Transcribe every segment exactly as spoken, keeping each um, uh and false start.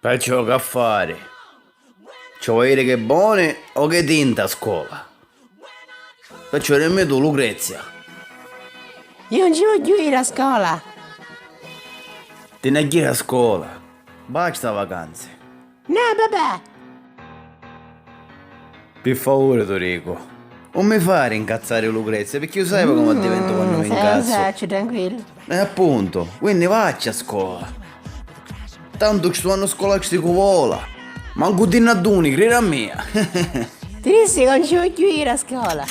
Perciò c'ha fari? Ci vò iri ch'è boni o ch'è tinta a scola? Perciò dimmi tu, Lucrezia. Io non ci voglio iri a scola. Ti ne ghiri a scola. Basta vacanze. No, papà. Pi favuri, tu dicu. Un mi fari incazzari, Lucrezia, picchì u sai comu addiventu quannu mi Mm, sì, incazzu. Sacciu, tranquillu. E appuntu, quindi vacci a scola. Tantu stu annu scolastica vola. Mancu ti nn'adduni, criri a mia. Ti dissi ca non ci voglio iri a scola.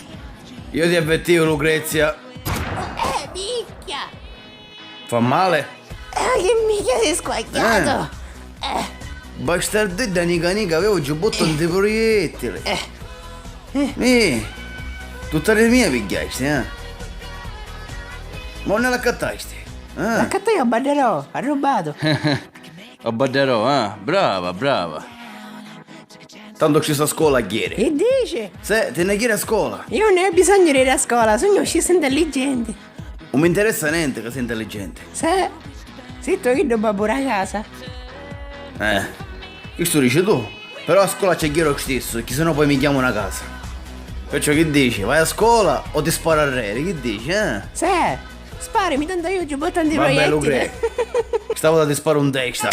Io ti avvertiu, Lucrezia. Eh, picchia! Fa mali? Eh, che minchia sei squagliato! Eh. Bastardedda nica nica, aveva un giubbotto antiproiettile. Eh. Eh. Mi, tutta di mia pigghiasti, eh? Ma unni l'accattasti? Eh? L'accattaiu a Baddarò, arrubatu. A Baddarò, eh? Brava, brava. Tantu ci sta a scola a ghiri. Chi dici? Se, ti ne ghiri a scola. Io non ho bisogno di iri a scola, sugnu scissu intelligenti. Non mi interessa nenti ca sei intelligenti. Se, si tu iddu babbu da casa. Eh, chistu dici tu. Però a scola ci ghiri u stissu, picchì se no poi mi chiamu na casa. Perciò chi dici, vai a scola o ti sparu arreri, chi dici, eh? Se, sparimi, tanto io giubbotto antiproiettile. Vabbè, Lucre. Stavota ti sparu in testa.